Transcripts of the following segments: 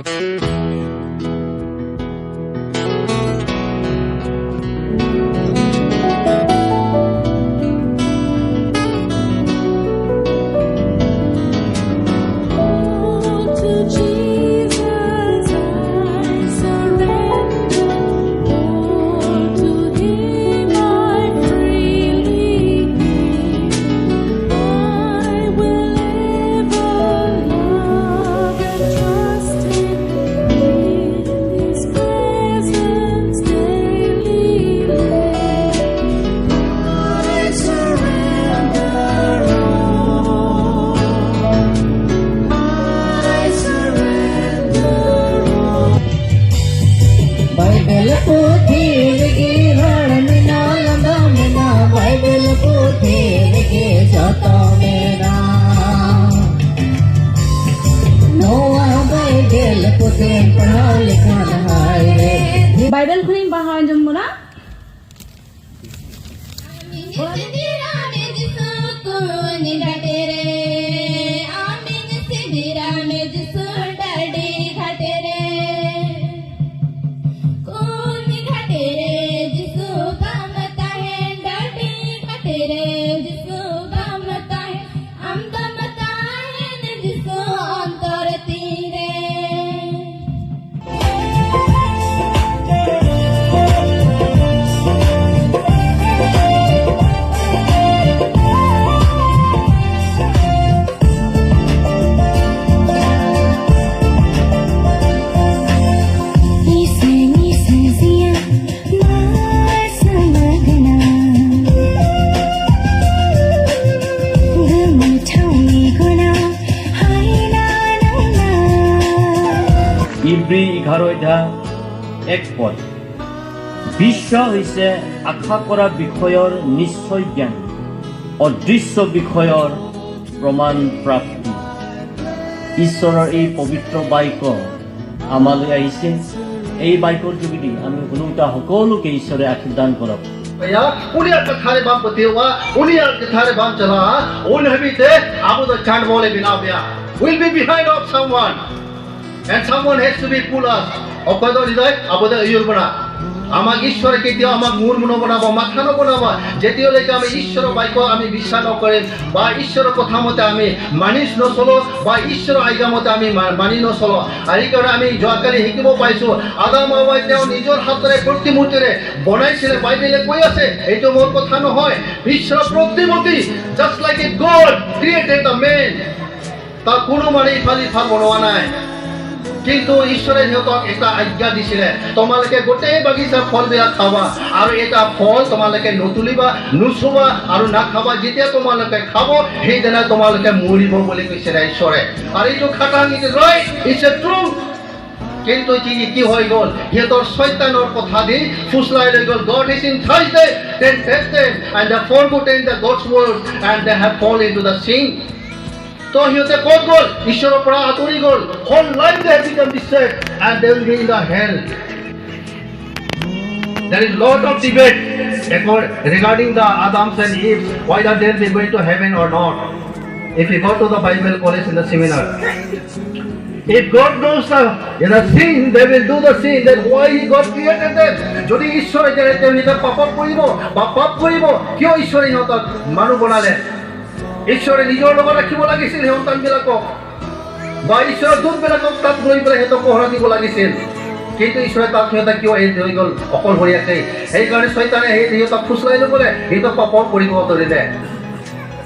All to Jesus I surrender, all to Him I freely give. I will ever love and trust Him, in His presence daily live. I surrender all. I surrender all. Bible पुथी रगे हर मिना लंदा मिना, Bible पुथी रगे जतो मेना। नोआ बाइबल पुथी पढ़ाव लिखान हाय रे। বাইবেল খুনি পাহাড় আঁজম ᱵᱚᱱᱟ। ইব্ৰী 11 অধ্যায় 1 পদ, বিশ্বাস হৈছে আশা কৰা বিষয়ৰ নিশ্চয় জ্ঞান, অদৃশ্য বিষয়ৰ প্ৰমাণ প্ৰাপ্তি। ঈশ্বৰৰ এই পবিত্ৰ বাক্য আমালৈ আহিছে। এই বাক্যৰ যোগেদি আমি শুনোতা সকলোকে ঈশ্বৰে আশীৰ্বাদ কৰক। उनिया कथारे बाम पतिवा, उनिया कथारे बाम चला उन हबीते आबु the चांद बोले बिना बिया will be behind of someone and someone has to be pull us. অকদ হৃদয় আবু the ইউর বনা। আমাক ঈশ্বৰে কেতিয়াও আমাক মূৰ নবনাব, মাথা নবনাব, যেতিয়ালৈকে আমি ঈশ্বৰৰ বাক্য আমি বিশ্বাস নকৰিম বা ঈশ্বৰৰ কথা মতে আমি মানি নচলো বা ঈশ্বৰৰ আজ্ঞা মতে আমি মানি নচলো। আৰু সেইকাৰণে আমি যোৱাকালি শিকিব পাইছোঁ, আদাম হাৱাই তেওঁ নিজৰ হাতেৰে প্ৰতিমূৰ্তিৰে বনাইছিলে। বাইবেলে কৈ আছে, এইটো মোৰ কথা নহয়, ঈশ্বৰৰ প্ৰতিমূৰ্তি, just like a God created the man. তাৰ কোনো মানে ইফাল ইফাল বনোৱা নাই। কিন্তু ঈশ্বৰে সিহঁতক এটা আজ্ঞা দিছিলে, তোমালোকে গোটেই বাগিচাৰ ফলবিলাক খাবা আৰু এটা ফল তোমালোকে নুতুলিবা, নুচুবা আৰু নাখাবা। যেতিয়া তোমালোকে খাব, সেইদিনা তোমালোকে মৰিব বুলি কৈছিলে ঈশ্বৰে। আৰু এইটো খাটাং, it is right, it's a true. কিন্তু কি কি হৈ গ'ল? সিহঁতৰ চৈতানৰ কথা দি ফুচলাই লৈ গ'ল। God is entice them, tempted and they forgotten the God's word and they have fall into the sin. তো সিহঁতে ক'ত গ'ল? ঈশ্বৰৰ পৰা আঁতৰি গ'ল। Whole life they have become destroyed and they will be in the hell. There is lot of debate regarding the Adams and Eve, whether they will be going to heaven or not. If you go to the Bible college in the seminar, if God knows the sin, they will do the sin, then why He God created them? যদি ঈশ্বৰে জানে তেওঁলোকে পাপত পৰিব বা পাপ কৰিব, কিয় ঈশ্বৰে সিহঁতক মানুহ বনালে? ঈশ্বৰে নিজৰ লগত ৰাখিব লাগিছিল সেই সন্তানবিলাকক বা ঈশ্বৰৰ দূতবিলাকক তাত গৈ পেলাই সিহঁতক পহৰা দিব লাগিছিল। কিন্তু ঈশ্বৰে তাত সিহঁতক কিয় এৰি থৈ গ'ল অকলশৰীয়াকৈ? সেইকাৰণে চৈতানে সেই সিহঁতক ফুচলাই ল'বলৈ সিহঁতক পাপত পৰিব ধৰিলে।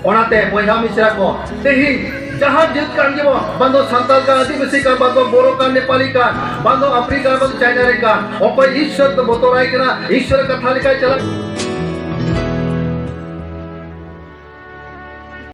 ᱚᱱᱟᱛᱮ ᱵᱚᱭᱦᱟ ᱢᱤᱥᱨᱟ ᱠᱚ, ᱛᱮᱦᱮᱧ ᱡᱟᱦᱟᱸ ᱡᱟᱹᱛ ᱠᱟᱱ ᱜᱮᱵᱚ, ᱵᱟᱝ ᱫᱚ ᱥᱟᱱᱛᱟᱲ ᱠᱟᱱ, ᱟᱹᱫᱤᱵᱟᱹᱥᱤ ᱠᱟᱱ, ᱵᱟᱝ ᱫᱚ ᱵᱳᱨᱳ ᱠᱟᱱ, ᱱᱮᱯᱟᱞᱤ ᱠᱟᱱ, ᱵᱟᱝ ᱫᱚ ᱟᱯᱷᱨᱤᱠᱟ, ᱵᱟᱝ ᱫᱚ ᱪᱟᱭᱱᱟ ᱨᱮ ᱠᱟᱱ, ᱚᱠᱚᱭ ᱤᱥᱥᱚᱨ ᱫᱚ ᱵᱚᱛᱚᱨᱟᱭ ᱠᱟᱱᱟ, ᱤᱥᱥᱚᱨ ᱠᱟᱛᱷᱟ ᱞᱮᱠᱟᱭ ᱪᱟᱞᱟᱜ